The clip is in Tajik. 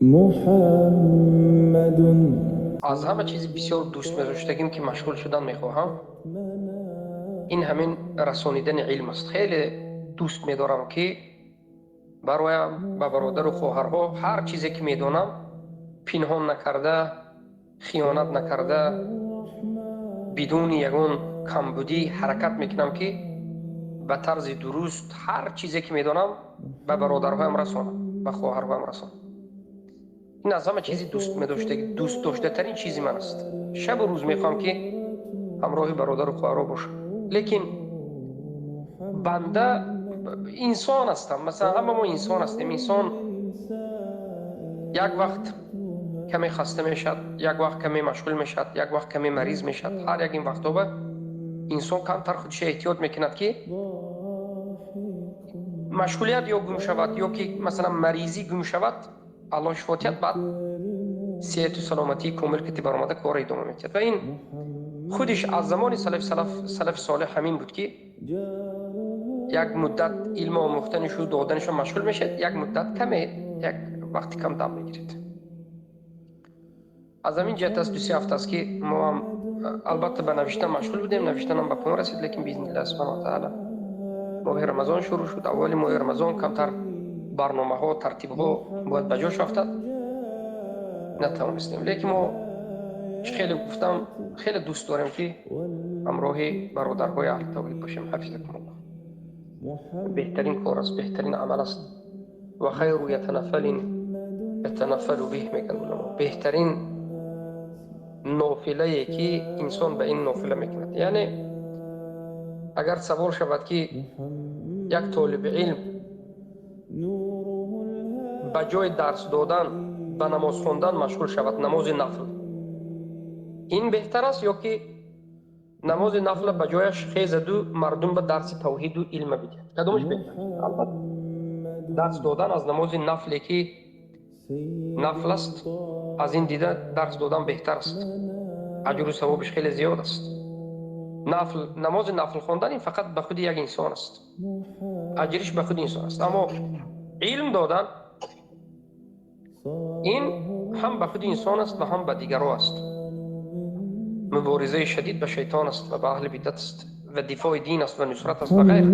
Муҳаммад. Аз ҳама чизи бисёр дӯст медоштагим, ки машғул шудан мехоҳам, ин ҳамин расонидани илм аст. Хеле дӯст медорам, ки бароям ба бародару хоҳарҳо ҳар чизе ки медонам, пинҳон накарда, хиёнат накарда, бидуни ягон камбудӣ ҳаракат мекунам, ки ба тарзи дуруст ҳар чизе ки медонам, ба бародарҳоям расонам, ба хоҳарҳоям расонам. Ин аз ҳама чизи дӯстдоштатарин чизи ман аст. Шабу рӯз мехоҳам, ки ҳамроҳи бародару хоҳарҳо бошам, лекин банда инсон ҳастам. Масалан, ҳама мо инсон ҳастем. Инсон як вақт каме хаста мешавад, як вақт каме машғул мешавад, як вақт каме мариз мешавад. Ҳар як ин вақтҳо инсон камтар худша эҳтиёт мекунад, ки машғулият ё гум шавад, ё ки, масалан, маризӣ гум шавад. Аллоҳ шифо диҳад, баъд сеҳату саломатии комил кати баромада корро идома медиҳад. Ва ин худиш аз замони салафи солеҳ ҳамин буд, ки як муддат илм омӯхтанишу доданишо машғул мешавад, як муддат каме, як вақти кам дам мегирад. Аз ҳамин ҷиҳат аст, 2-се ҳафта аст, ки мо ҳам албатта ба навиштан машғул будем. Навиштанам ба поён расид, лекин биизниллаҳ субҳанаҳу ва таъала моҳи Рамазон шурӯъ шуд. Аввали моҳи Рамазон камтар барномаҳо, тартибҳо бояд ба ҷо шафтад, натавонистем. Лекин мо, хеле гуфтам, хеле дӯст дорем, ки ҳамроҳи бародарҳои аҳли тавҳид бошем. Ҳафизакумуллоҳ. Беҳтарин кор аст, беҳтарин амал аст. Ва хайру ятанаффалин ятанаффалу биҳ, мегӯянд уламо, беҳтарин нофилае, ки инсон ба ин нофила мекунад. Яъне агар савол шавад, ки як толиби илм ба ҷои дарс додан ба намоз хондан машғул шавад, намози нафл, ин беҳтар аст ё ки намози нафла ба ҷояш хезаду мардум ба дарси тавҳиду илма бидиҳад, кадомаш беҳтар? Албатта, дарс додан аз намози нафле, ки нафл аст, аз ин дида дарс додан беҳтар аст, аҷру савобиш хеле зиёд аст. Нафл, намози нафл хондан ин фақат ба худи як инсон аст, аҷриш ба худи инсон аст, аммо илм додан ин ҳам ба худи инсон аст ва ҳам ба дигаро аст, муборизаи шадид ба шайтон аст ва ба аҳли бидат аст ва дифои дин аст ва нусрат аст ва ғайра.